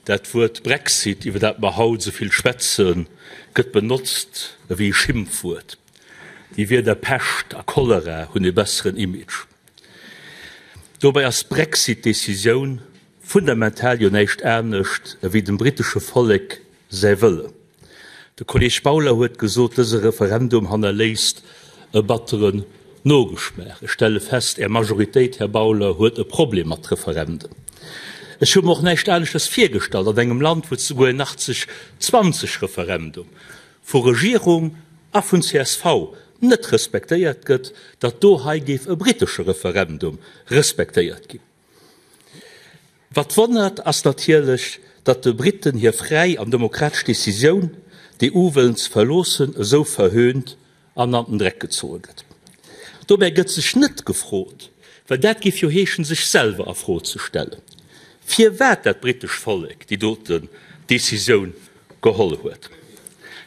Dat Wuert Brexit, iwwer dat mer haut esou vill schwätzen, gëtt benotzt ewéi e Schimpfwuert. Déi Wierder Pescht a Cholera hunn e besseren Image. Dobäi ass d'Brexit-Decisioun fundamental jo näischt anescht ewéi dem brittesche Vollek säi Wëllen. De Kolleg Bauler huet gesot, dëse Referendum hannerléisst e batteren Nogeschmaach. Ech stelle fest, Är Majoritéit, Här Bauler, huet e Problem mat Referenden. Ech hu mer och näischt aneschters virgestallt an engem Land, wou et souguer en 80, 20 Referendum vu Regierung a vun csv net respektéiert gëtt, datt do hei géif e brittesche Referendum respektéiert ginn. Wat wonnert, ass natierlech, datt de Britten hir fräi an demokratesch Decisioun, d'EU wëllen ze verloossen, esou verhöhnt an an den Dreck gezoe gëtt. Dobäi gëtt sech net gefrot, well dat géif jo heeschen, sech selwer a Fro ze stellen, firwat dat brittesch Vollek déi doten Decisioun geholl huet,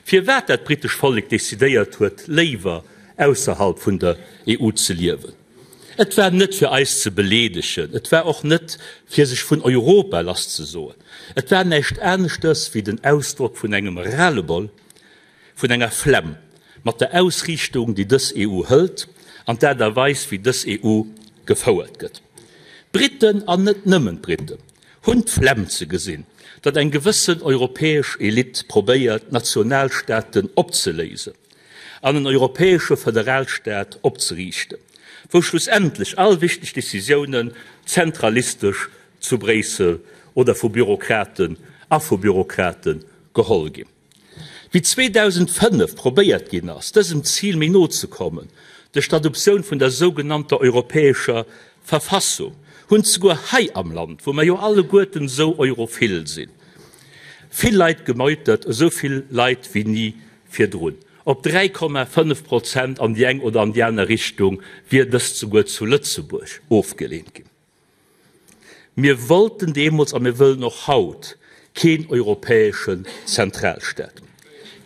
firwat dat brittesch Vollek decidéiert huet, léiwer ausserhalb vun der EU ze liewen. Et war net fir eis ze beleedegen, et war och net fir sech vun Europa lasszesoen, et war näischt aneschters wéi den Ausdrock vun engem Ras-le-bol, vun enger Flemm mat der Ausriichtung, déi dës EU hëlt an d'Aart a Weis, wéi dës EU gefouert gëtt. D'Briten, an net nëmmen d'Briten, hunn d'Flemm ze gesinn, datt eng gewëssen europäesch Elite probéiert, d'Nationalstaaten opzeléisen. an en europäesche Föderalstaat opzeriichten, wou schlussendlech all wichteg Decisiounen zentralistesch zu Bréissel oder vu Bürokraten a vu Bürokrate geholl ginn. Wéi 2005 probéiert ginn ass, dësem Zil méi no ze kommen, duerch d'Adoptioun vun der sougenannter europäescher Verfassung, hunn zeguer hei am Land, wou mer jo alleguerten esou europhil sinn, vill Leit gemeutert, esou vill Leit wéi ni Virdrun op 3,5 Prozent an déi eng oder an déi aner Richtung, wier dëst souguer zu Lëtzebuerg ofgeleent ginn. Mir wollten deemools a mir wëllen och haut keen europäeschen Zentralstaat.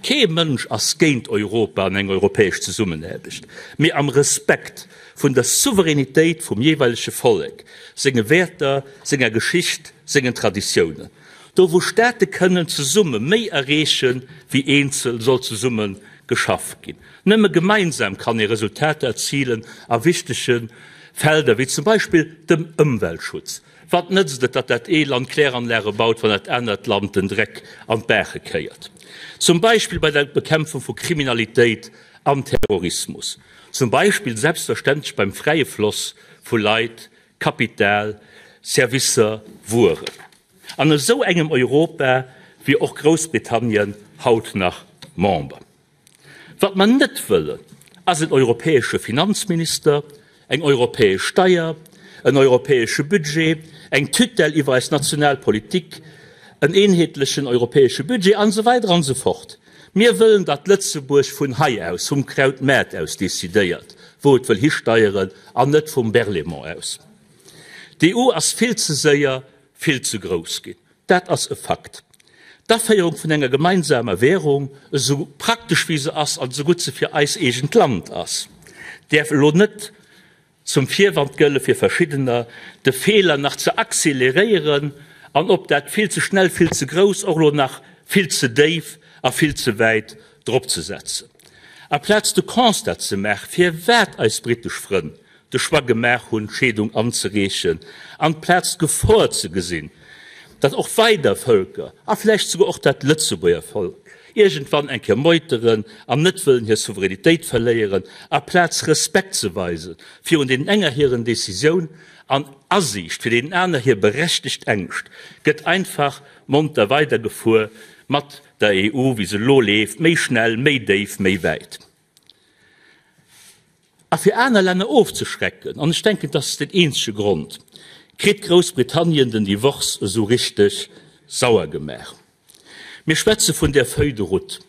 Kee Mënsch ass géint Europa an eng europäesch Zesummenaarbecht, mee am Respekt vun der Souveränitéit vum jeeweilege Vollek, senge Wäerter, senger Geschicht, sengen Traditiounen. Do wou Staate kënnen zesumme méi erreeche wéi eenzel, soll zesumme geschafft ginn. Nëmme gemeinsam kann ee Resultater erzilen a wichtege Felder wéi zum Beispill dem Ëmweltschutz. Wat nëtzt et, datt dat ee Land Kläranlage baut, wann dat anert Land den Dreck an d'Baache kéiert? Zum Beispill bei der Bekämpfung vu Kriminalitéit an Terrorismus. Zum Beispill selbstverständlech beim fräie Floss vu Leit, Kapital, Servicer, Wueren. An esou engem Europa wier och Groussbritannien haut nach Member. Wat mer net wëllen, ass en europäesche Finanzminister, eng europäesch Steier, en europäesche Budget, eng Tutelle iwwer eis national Politik, en eenheetlechen europäesche Budget an esou weider an esou fort. Mir wëllen, datt Lëtzebuerg vun hei aus, vum Krautmaart aus decidéiert, wou et wëll histeieren, an net vum Berlaymont aus. D'EU ass vill ze séier vill ze grouss ginn. Dat ass e Fakt. D'Aféierung vun enger gemeinsamer Währung, esou praktesch wéi se ass an esou gutt se fir eis eegent Land ass, däerf elo net zum Virwand gëlle fir Verschiddener, de Feeler nach ze acceleréieren an op dat vill ze schnell, vill ze grouss, och elo nach vill ze déif a vill ze wäit dropzesetzen. Aplaz de Constat ze maachen, firwat eis brittesch Frënn de Choix gemaach hunn, d'Scheedung anzereechen, amplaz d'Gefor ze gesinn, datt och weider Vëlker, a vläicht souguer och dat Lëtzebuerger Volk, iergendwann eng Kéier meuteren an net wëllen hir Souveränitéit verléieren, aplaz Respekt ze weise virun deenen enger hiren Decisioun an Asiicht fir deenen aner hir berechtegt Ängscht, gëtt einfach monter weidergefuer mat der EU, wéi se elo leeft, méi schnell, méi déif, méi wäit. A fir aner Länner ofzeschrecken, an ech denken, dat ass den eenzege Grond, kritt Groussbritannien den Divorce esou richteg sauer gemaach. Mir schwätze vun der Feuille de route.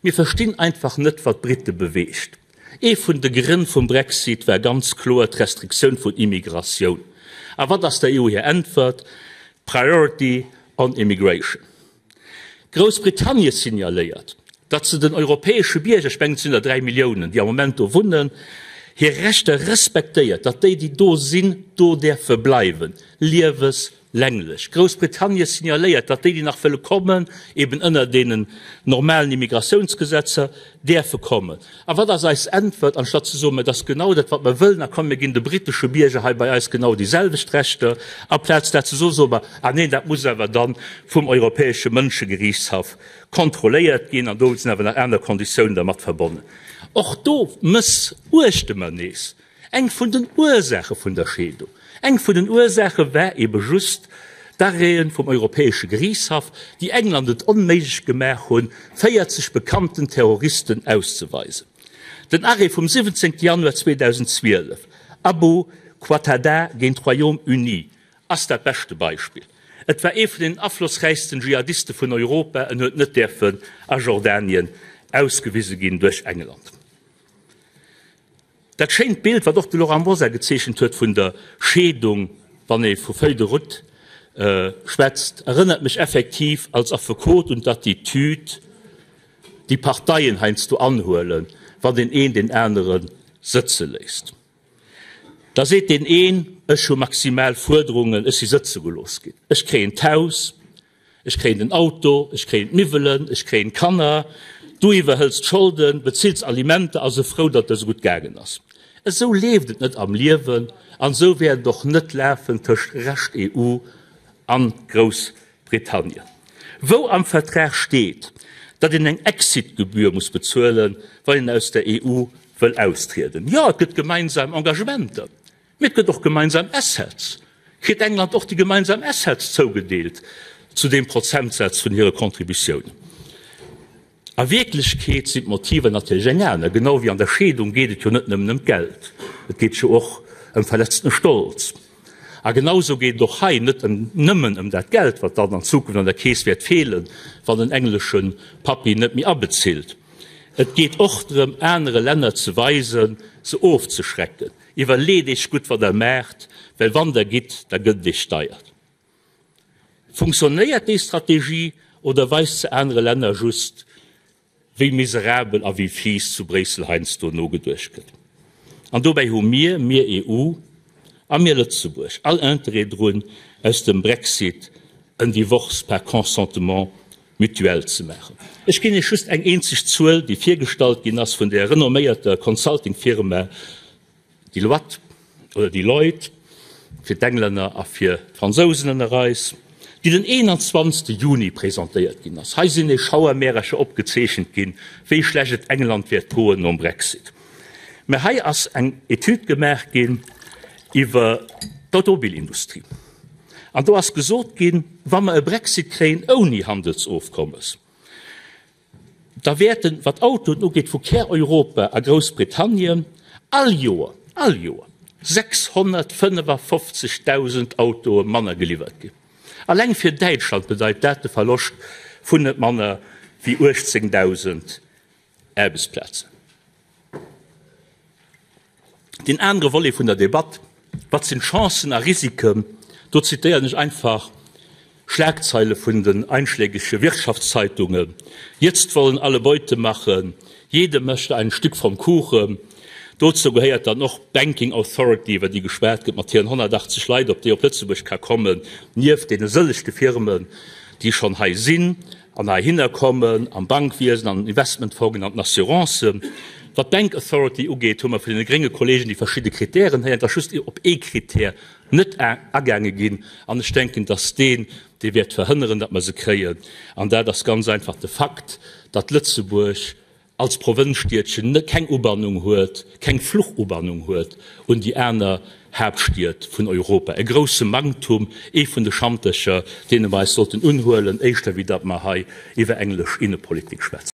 Mir verstinn einfach net, wat d'Britte beweegt. Ee vun de Grënn vum Brexit war ganz kloer d'Restriktioun vun Immigratioun. A wat ass der EU hir Äntwert? Priority on immigration. Groussbritannie signaléiert, datt se den europäesche Bierger, ech mengen et sinn der 3 Milliounen, déi am Moment do wunnen, hir Rechter respektéiert, datt déi, déi do sinn, do däerfe bleiwen, lieweslaang. Länglech. Groussbritannien signaléiert, datt déi, déi nach wëlle kommen, eben ënner deenen normalen Immigratiounsgesetzer däerfe kommen. A wat ass eis Äntwert? Anstatt ze soen, mä et ass genau dat, wat mer wëllen, a komm, mir ginn de brittesche Bierger hei bei eis genau déi selwecht Rechter, amplaz dat ze soen, soe mer, ah neen, dat muss awer dann vum Europäesche Mënschegeriichtshaff kontrolléiert ginn an do sinn awer nach aner Konditiounen dermat verbonnen. Och do mëssuechte mer nees eng vun den Ursaache vun der Scheedung. Eng vun den Ursaache war ebe just d'Arrêten vum Europäesche Geriichtshaff, déi England et onméiglech gemaach hunn, 40 bekannten Terroristen auszeweisen. Den Arrêt vum 17 Januar 2012, Abu Qatada géint Royaume-Uni, ass dat beschte Beispill. Et war ee vun den aflossräichsten Dschihadiste vun Europa, en huet net däerfen a Jordanien ausgewise ginn duerch England. Dat schéint Bild, wat och de Laurent Mosar gezeechent huet vun der Scheedung, wann ee vu Feuille de route schwätzt, erënnert mech effektiv als Affekot un d'Attitüd, déi Parteien heiansdo anhuelen, wann deen een deen anere sëtze léisst. Da seet deen een, Ech hu maximal Fuerderungen, ech si sëtze gelooss ginn, ech kréien d'Haus, Ech kréien den Auto, ech kréien d'Miwwelen, ech kréien d'Kanner, du iwwerhëls d'Scholden, bezills Alimenter a se frou, datt et esou gutt gaangen ass. Esou leeft et net am Liewen an esou wäert et och net lafen tëscht Rescht EU an Groussbritannien. Wou am Vertrag steet, datt een eng Exit-Gebühr muss bezuelen, wann een aus der EU wëll austrieden? Jo, et gëtt gemeinsam Engagementer. Mee et gëtt och gemeinsam Assets. Kritt England och déi gemeinsam Assets zougedeelt zu deem Prozentsaz vun hire Contributiounen? A Wierklechkeet sinn d'Motiver natierlech eng aner. Genau wéi an der Scheedung geet et jo net nëmmen ëm d'Geld, et geet jo och ëm verletztene Stolz. A genau esou geet et och hei net ëm nëmmen ëm dat Geld, wat dann an Zukunft an der Keess wäert feelen, wann den englesche Pappi net méi abezilt. Et geet och drëm, anere Länner ze weisen, se ofzeschrecken. Iwwerleet Iech gutt, wat Der maacht, well wann Der gitt, da gëtt et Iech deier. Funktionéiert déi Strategie oder weist se anere Länner just, wéi miserabel a wéi fies zu Bréissel heiansdo nogeduecht gëtt? An dobäi hu mir, mir EU a mir Lëtzebuerg, all Interêt drun, aus dem Brexit en Divorce par consentement mutuel ze maachen. Ech ginn Iech just eng eenzeg Zuel, déi virgestallt ginn ass vun där renomméierter Consulting-Firma Deloitte oder Deloitte fir d'Englänner a fir d'Fransousen ënner eis, déi den 21. Juni presentéiert ginn ass. Hei sinn ee Schauermärercher opgezeechent ginn, wéi schlecht et England wäert goen nom Brexit. Mä hei ass eng Etüd gemaach ginn iwwer d'Automobilindustrie. An do ass gesot ginn, wa mer e Brexit kréien ouni Handelsofkommes, da wäerten, wat Autoen ugeet, vu Kär-Europa a Groussbritannien all Joer, all Joer 655.000 Autoe manner geliwwert ginn. Alleng fir Däitschland bedeit dat de Verloscht vun net manner wéi 18.000 Aarbechtsplazen. Deen anere Volet vun der Debatt, Wat sinn d'Chancen a Risiken? Do zitéieren ech einfach Schlagzeile vun den einschlägige Wirtschaftszeitungen, Jetzt wollen alle Beute machen, Jeder möchte ein Stück vom Kuchen. Dozou gehéiert dann och d'Banking Authority, iwwer déi geschwat gëtt, mat hiren 180 Leit, ob déi op Lëtzebuerg ka kommen, nieft deene sëllechte Firmen, déi schonn hei sinn. An heihinner kommen, am Bankwiesen, an den Investmentfongen, an den Assurancen. Wat d'Bank Authority ugeet, hu mer vun deene grénge Kollegen déi verschidde Kritären héieren. Et ass just op ee Kritär net agaange ginn, an ech denken, dass deen, dee wäert verhënneren, datt mer se kréien, an dat ass ganz einfach de Fakt, datt Lëtzebuerg als Provënzstiedchen keng Ubannung huet, keng Fluchubannung huet un déi aner Haaptstied vun Europa. E grousse Manktum, ee vun de Schantercher, deene mer eis sollten unhuelen, éischter wéi datt mer hei iwwer englesch Innepolitik schwätzen.